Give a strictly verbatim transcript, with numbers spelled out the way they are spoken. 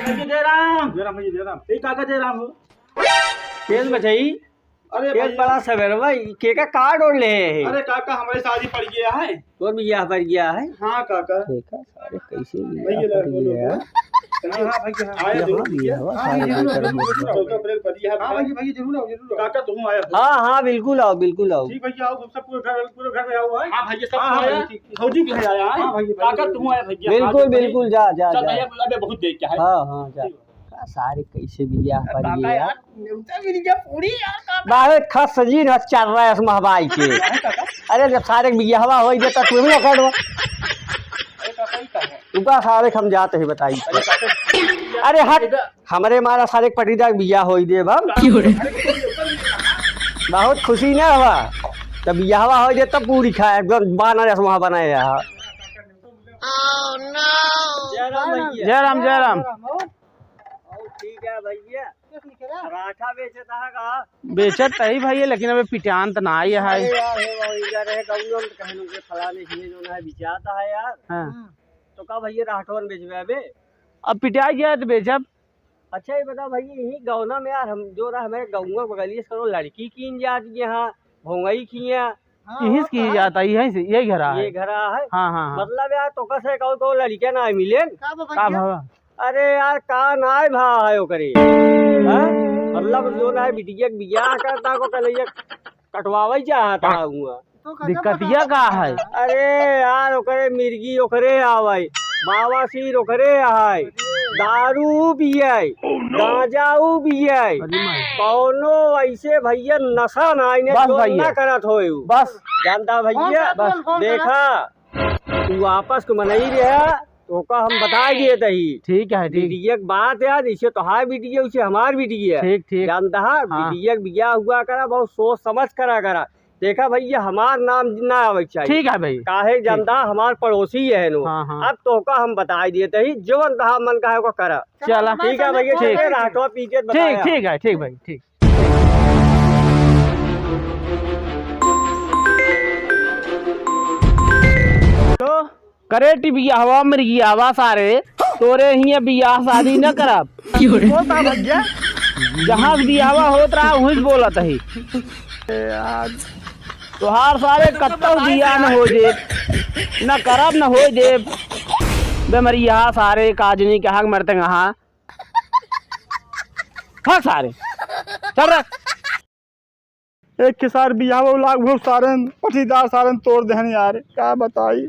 जय राम। जय राम भैया, जय राम। ए काका, जय राम हो। केस बचाई? अरे केस भैया। बड़ा सवेर भाई, के का कार्ड ओढ़ ले है? अरे काका, हमरे शादी पड़ गया है। तोर बियाह पड़ गया है? हाँ काका। देखा सारे कैसे भैया, बियाह पड़ गया है। हाँ, हाँ भैया, हाँ। आया यहाँ जरूर भी भैया। है, हाँ, सारे भैया, जरूर, लेकर जरूर, जरूर, जरूर। चौदह अप्रैल पड़ गया है। हाँ भैया, भैया, जरूर आओ, जरूर आओ। काका, तुम आया हो। हाँ, हाँ, बिल्कुल आओ, बिल्कुल आओ। ठीक भैया, आओ, तुम सब पूरे घर, पूरे घर में आओ, हाँ। हाँ भैया, सब हाँ, आया। हाँ, ठीक, ठीक। भौजी भी है आया, हाँ। हाँ भैया, भैया, हाँ काका, जरूर। तुम आया भैया। बिल्कुल, हाँ, बिल्कुल, जा, जा, चल जा। भैया, अबे बहुत देर क्या है। हाँ, हाँ, जा। ठीक। का सारे कैसे बियाह अरे पड़ काका गया? यार, नेवता मिल गया पूरी यार काका। बाहर खस सजीन हस चल रहा है इस महबाई के। काहे काका? अरे जब सारे बियाहवा होई दे तो तू भी कर दो। अरे काका, ई का है? रुका सारे हम जाते ही बताई। अरे काका, अरे हट, इधर हमरे मारा सारे पटीदार बियाह होई दे हम। क्यों रे? बहुत खुशी ना हुआ। तब बियाहवा होई दे तब पूरी खाए, एकदम बानर जैसे वहाँ बनाए रहा। जय राम भैया। जय राम, जय राम। और ठीक है भैया। राठा बेचत है का? बेचत तही भैया, लेकिन अबे पिटान त ना आई है। अरे यार, हे बाबा, इधर रहे गाँव में तो कहने के फलाने ये जो ना है, बिचाता है यार। हाँ। तो का भैया राठवन बेचबे अबे? अब पिटाई गया तो बेचब। अच्छा, ये बताओ भैया, यही गौना में यार हम जो रहा, हमारे गौवा बगलिए से करो लड़की कीन जाती है, हाँ, भोंगई किया। हाँ, इहिस की जाता, यही से, यही घरा है। ये घरा है? हाँ, हाँ, हाँ। मतलब यार, तो कसे कहो तो लड़के ना मिले। का बा का भैया? भवा? अरे यार, का नाय भा है ओकरे? हाँ? मतलब जो ना है, बिटिया के बियाह करता को कलैया कटवावे चाहता हुआ। तो गजब दिक्कतिया बताओ। का है? अरे यार, ओकरे मिर्गी ओकरे आवे, बावासीर ओकरे आवे, दारू ऊ पिए, गांजा ऊ पिए, अरे माई। कौनो ऐसे भैया नशा ना इन्हें बस जो भैया। ना करत होए ऊ। बस। जानता भैया, फोन करा, बस। फोन करा। देखा, तू आपस के मनई रहा, तो ओका हम बताई दिए तही। ठीक है, ठीक। बिटिया के बात यार, जैसे तोहार बिटिया, वैसे हमार बिटिया। ठीक, ठीक। जानता है, हाँ। बिटिया के बियाह हुआ करा, बहुत सोच समझ करा करा। देखा भैया, हमार नाम ना आवे के चाहिए। ठीक है भाई। काहे ठीक। जानता, हमार पड़ोसी है नो। हाँ, हाँ। अब तोहका हम बताई दिए तही, जवन तोहार मन कहे ओका करा। चला। ठीक है भैया, ठीक। ठीक है, राठवा पी के ठीक, बताया। ठीक है, ठीक भाई, ठीक। तो करे टी बियाहवा मिर्गियावा सारे, तोरे हियां बियाह शादी न करब। क्यों रे? होता भैया, जहाँ से बियाहवा होत रहा, वहीं से बोलत ही। ए यार, तोहार सारे कत्तो बियाह न हो जे, न करब न हो जे। बेमरिया सारे काजनी के हक मरते हाँ। हाँ सारे, चल रे। एक के सार बियाह लाग भर सारन, पटीदार सारन तोड़ देहन यार, का बताई।